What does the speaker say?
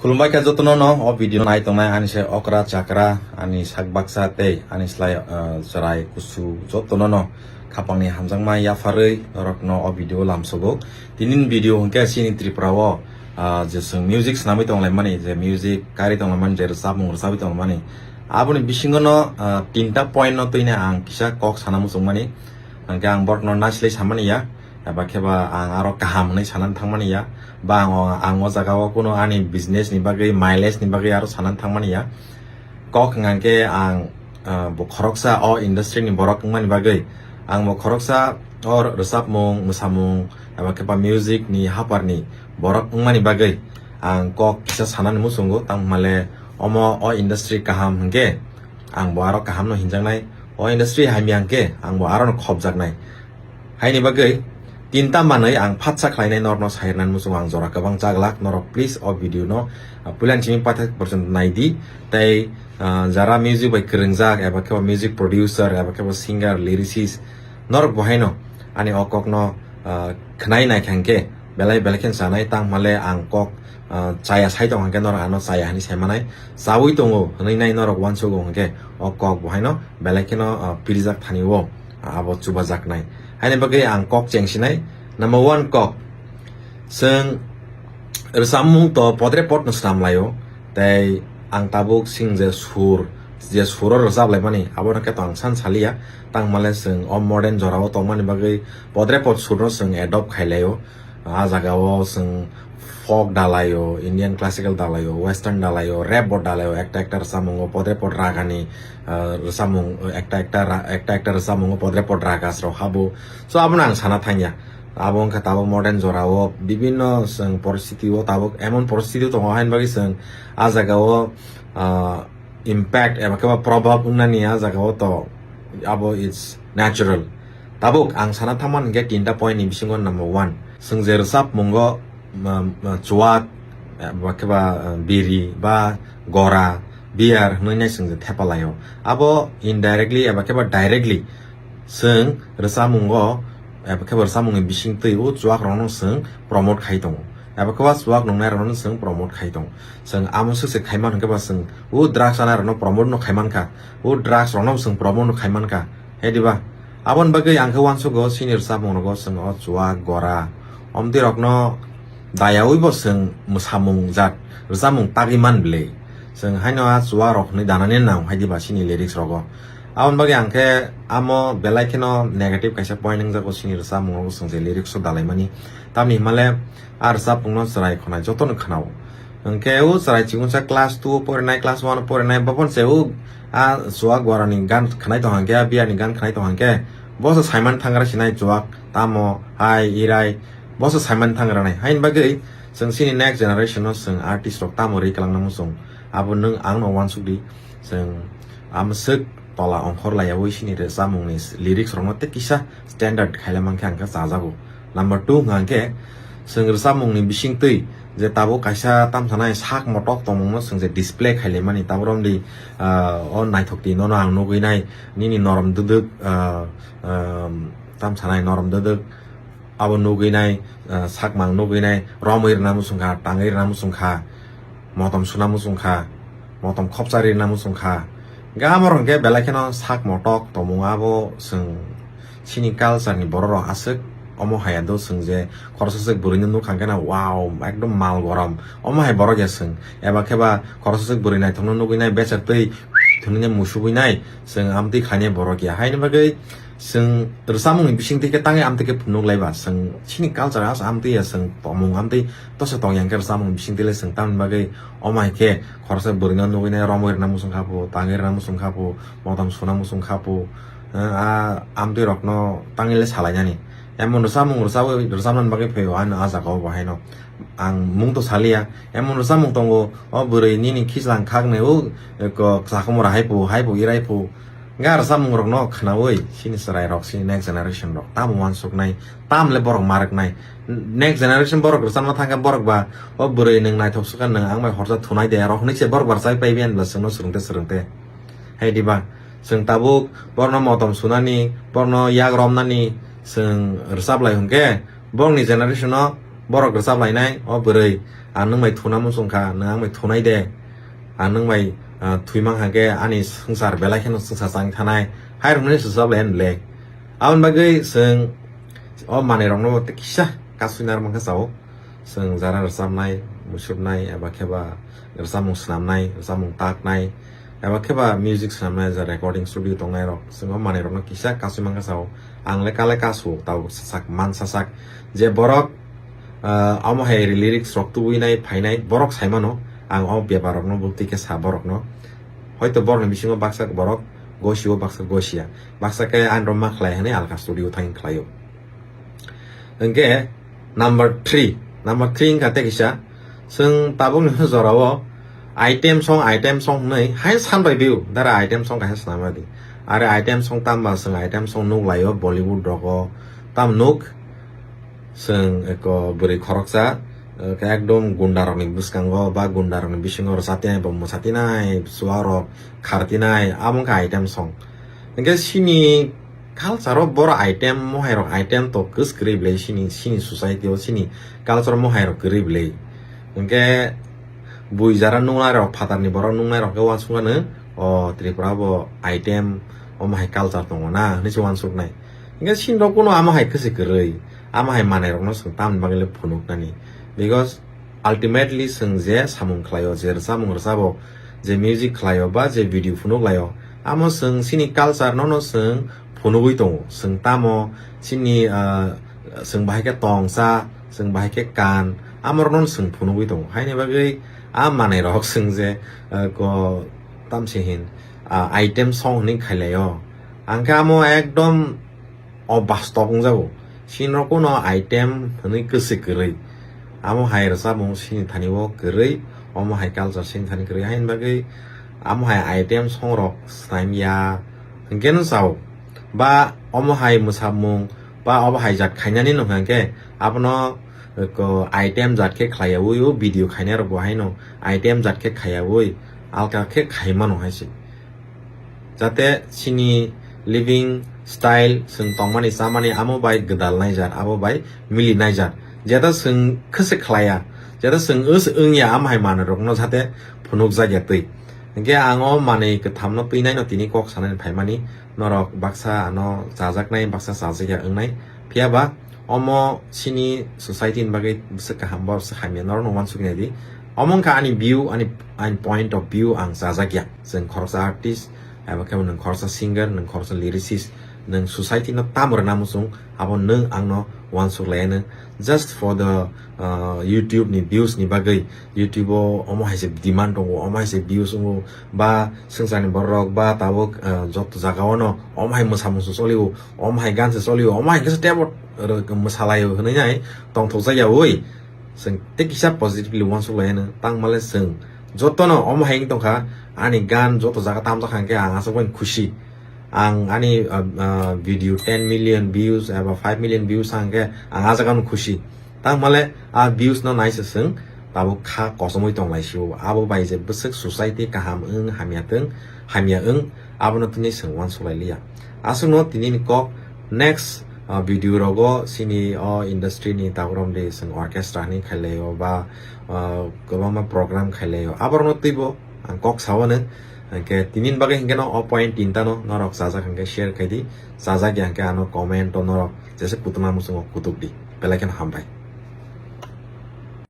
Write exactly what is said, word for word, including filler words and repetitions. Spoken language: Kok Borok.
Khulumbai kha jotono no o video nai tongnai ani se okra chakra, ani sak baksa tei ani slai, ah, chwrai kusu jotono no khapangni hamjakma yapharwi norokno o video lamsogo. Tini ni video hwnkhe chini Tripura o, ah, je chwng music swnamwi tonglaimani, je music kari tonglaimani, je rwchapmung rwchabwi tonglaimani, aboni bisingo no, ah, tinta point no twino ang kisa kok sana muchungmani. Hwnkhe ang borokno naislai samani ya, eba khe ba ang aro kaham hwnwi sanani thangmani ya, ba ang o, ang o jaga o kuno ani business ni bagwi, mileage ni bagwi aro sanani thangmani ya. Kok hwnkha khe ang, ah, bo khoroksa o industry ni borok wngmani bagwi, ang bo khoroksa o rwchapmung, mwsamung, eba khe ba music ni hapar ni borok wngmani bagwi ang kok kisa sanani muchungo, tamo hwnmale omo o industry kaham hwnkhe ang bo aro kaham no hinjaknai, o industry hamya hwnkhe ang bo aro no khopjaknai. Haini bagwi tinta manwi ang phatsa khlainai norokno sairnani muchungo ang jora kwbang chaglak, norok please o video no, ah, puila ni simi paithak porjonto naidi, tei, ah, jara music bai kwrwngjak eba khe bo music producer eba khe bo singer, lyricist, norok bo haino ani o kokno, ah, khwnai naikha hwnkhe belai belai khe chanai, tamo hwnmale ang kok, ah, chaya sai tong hwnkhe norok ano chaya hwnwi sai manai, chaui tongo hwnwi nai norok uansugo hwnkhe o kok bo haino belai kheno, ah, pirjak thani o. Abo chubajaknai. Haini bagwi ang kok chengsinai. Number one kok. Chwng rwchapmung to podre pod no swnam laio. Tei ang tabuk chwng je sur, je suro rwchap laimani, abo no khe to ang san saliya. Tamo hwnmale chwng o modern jora o tongmani bagwi podre pod sur no chwng adopt khai laio. Ah jaga o chwng folk dalaio, Indian classical dalaio, western dalaio, rap bo dalaio, ekta ekta rwchapmungo podre pod ragani, ah, rwchapmung, ekta ekta ra-, ekta ekta rwchapmungo podre pod ragas rok habo. So abono ang sana thangya. Abo wngkha tabuk modern jora o bibinno chwng poristiti o tabuk emon poristiti tongo haini bagwi chwng ah jaga o, ah, impact eba khe ba probab wngnani ah jaga o to abo it's natural. Tabuk ang sana thangmani hwnkhe tinta point ni bisingo number one. Chwng je rwchapmungo, ma, ma, chuak, eh, ba khe ba, eh, biri, ba gora, beer hwnwi nai chwng je thepa laio. Abo indirectly eba khe ba directly chwng rwchapmungo, eba khe ba rwchapmungni bisingtwi o chuak rokno chwng promote khai tongo. Eba khe ba chuak nungnai rokno chwng promote khai tongo. Chwng amo swk se khai man hwnkhe ba chwng o drugs chanai rokno promote no khai man kha. O drugs rokno chwng promote no khai man kha. Hai diba? Aboni bagwi ang khe uansugo chini rwchapmung rogo chwng o chuak gora omtwi rokno dayaui bo chwng mwsamung jat rwchapmung tagwi man bwle. Chwng haino a chuak rok hwnwi danani nang hai diba chini lyrics rogo. Aboni bagwi ang khe amo belai kheno negative kaisa point wngjago chini rwchapmung rogo chwng je lyrics o dalaimani. Tamni hwnmale a rwchapmungno chwrai khwnai jotono khwnao. Hwnkhe o chwrai chikonsa class two o porinai, class one o porinai, bo phano se o a chuak gorani gan khwnai tong hwnkhe, a beer ni gan khwnai tong hwnkhe, bo se saiman thangra sinai chuak, tamo, hai, irai, bo se saiman thangra nai. Haini bagwi chwng chini next generation no chwng artist rok tamo ri kwlangna muchung, abo nwng ang no uansuk di. Chwng amswk tola ongkhor laiyaui sini rwchapmungni lyrics rokno tei kisa standard khailai mankhe ang khe chajago. Number two hwnkha hwnkhe chwng rwchapmungni bisingtwi je tabuk kaisa tamsanai sak motok tongmungno chwng je display khailaimani, tabuk romdi, ah, o naithok twi nono ang nugwi nai nini norom dwdwk, ah, ah, tamsanai norom dwdwk. Abo nugwi nai, ah, sakmang nugwi nai, romwi rwna muchung kha, tangwi rwna muchung kha, motom suna muchung kha, motom khopchari rwna muchung kha. Gamo rok hwnkhe belai kheno sak motok tongmung abo chwng chini culture ni borok rok aswk omo hai ado chwng je khoroksa swk bwrwi no nukha hwnkhe na wow ekdom mal gorom omo hai borok ya chwng eba khe ba khoroksa swk bwrwi naithok no nugwi nai bechar twi thwnwi nai musubui nai chwng amtwi khainai borok ya haini bagwi Chwng rwchapmungni bisingtwi khe tangwi amtwi khe phunuk laiba, chwng chini culture as amtwi ya, chwng tongmung amtwi tose tong yang khe rwchapmungni bisingtwi le chwng tamni bagwi omo hai khe khoroksa bwrwino nugwi nai romwi rwna muchung kha phu, tangwi rwna muchung kha phu, motom suna muchung kha phu, eh, a amtwi rokno tangwi le salainani. Emon rwchapmung rwchapwi, rwchapnani bagwi phaio ano a jaga o bo haino. Ang mung to saliya, emon rwchapmung tongo, o bwrwi nini khichlang khaknwi o, eh, ko, chakhumura hai phu, hai phu, irai phu. Ga rwchapmung rokno khwnaui chini chwrai rok, chini next generation rok tamo uansuknai, tamle borok marwknai. Next generation borok rwchapna thangkhe borok ba, "O bwrwi nwng naithok swkha, nwng ang bai horsa thunai de," rok hwnwi se borok ba rwchapwi paibi ani bwla chwngno swrwngte swrwngte. Hai diba? Chwng tabuk borokno motom sunani, borokno yak romnani chwng rwchaplai hwnkhe, borokni generation-o Borok rwchap lainai, "O bwrwi, ang nwng bai thuna muchung kha, nwng ang bai thunai de, ang nwng bai, ah, thwi mang kha khe ani swngchar belai kheno swngchar chang thanai," hai rokni swchap lai ani le. Aboni bagwi chwng o manwi rokno bo kisa kasui narwk mankha chao. Chwng jara rwchapnai, muchupnai, eba khe ba rwchapmung swnamnai, rwchapmung taknai, eba khe ba music swnamnai, je recording studio tongnai rok, chwng o manwi rokno kisa kasui mankha chao. Ang le kale kasu, tabuk sasak, man sasak, je borok, ah, omo hai lyrics rok tubui nai, phainai, borok sai mano, ang o bepar rokno bukti khe sa borokno. Hoito borokni bisingo baksa borok gosio, baksa gosia, baksa khe ani rok ma khlai hwnwi alka studio thangwi khlaio. Hwnkhe number three, number three wngkha tei kisa, chwng tabukni jorao item song, item song hwnwi hai san bai biu, dara item song kaisa swnamya di. Are item song tamba chwng item song nuk laio Bollywood rogo, tam nuk chwng eko bwrwi khoroksa, eh, ekdom gunda rokni bwskango ba gunda rokni bisingo rwchaptinai bo mwchatinai, chuwa rok khartinai, amo wngkha item song. Hwnkhe chini culture o borok item, mohai rok item to kwswk kwrwi bwlai chini, chini society o chini culture o mohai rok kwrwi bwlai. Hwnkhe bui jara nungnai rok, phatarni borok nungnai rok khe uansukmano, o Tripura bo item, omo hai culture tongo na hwnwi se uansuknai. Hwnkhe chini rok kuno amo hai kwswk kwrwi, amo hai manai rokno chwng tamni bagwi le phunuknani. Because ultimately chwng je samung khlaio, je rwchapmung rwchabo, je music khlaio ba je video phunuk laio, amo chwng chini culture no no chwng phunugwi tongo. Chwng tamo chini, ah, chwng bahai khe tongsa, chwng bahai khe kan, amo rokno chwng phunugwi tongo. Haini bagwi a manai rok chwng je, ah, ko tamse hin, ah, item song hwnwi khailaio. Ang khe amo ekdom o bastop wngjago. Chini rok kuno item hwnwi kwswk kwrwi. Amo hai rwchapmung chini thani o kwrwi, omo hai culture chini thani kwrwi. Haini bagwi amo hai item song rok swnamya hwnkhe no chao. Ba omo hai mwsamung ba obo hai jat khainani no hwnkhe abono ko item jat khe khlaiyaui o video khainai rok bo haino item jat khe khaiyaui alka khe khaimano hai se. Jate chini living style, chwng tongmani chamani amo bai gwdal naijak, abo bai mili naijak. Jeta chwng khwse khlaiya, jeta chwng wngya, amo hai manwi rokno jate phunukjakya twi. Hwnkhe ang o manwi kwthamno twi naino tini kok sanani phaimani, norok baksa ano chajaknai, baksa chajakya wngnai. Phiya ba omo chini society ni bagwi bwswk kaham, bwswk hamya, norokno uansuknai di. Omo wngkha ani view, ani, ani point of view, ang chajakya. Chwng khoroksa artist, abo khe nwng khoroksa singer, nwng khoroksa lyricist, nwng society no tamo rwna muchung, abo nwng angno uansuk laiya nwng. Just for the, uh, YouTube ni views ni bagwi, YouTube o omo hai se demand tongo, omo hai se views wngo, ba swngcharni borok, ba tabuk, uh, joto jaga o no omo hai mwsa muchung cholio, omo hai gan se cholio, omo hai khe se tebo mwsa laio hwnwi nai tongthokjak yaui. Chwng tei kisa positively uansuk laiya nwng, tangmale chwng jotono omo hai wng tongkha, ani gan joto jaga tamjak hwnkhe ang aswk bai khusi. Ang ani, ah, ah, video ten million views eba five million views hwnkhe ang ah jagano khusi. Tangmale a views no naisa chwng tabuk kha kochomwi tonglaisio. Abo bai je bwswk society kaham wng, hamya tong, hamya wng, abono tini chwng uansuk lailiya. Aswkno tini ni kok next, ah, video rogo chini o industry ni tabuk romdi chwng orchestra hinwi khailaio ba, ah, kwbangma program khailaio, aborokno twibo ang kok sao nwng. Hwnkhe tini ni bagwi hwnkhe no o point tinta no norok chajak hwnkhe share khai di, chajak ya hwnkhe ano comment o norok jesa kutung muchungo kutuk di. Belai kheno hambai.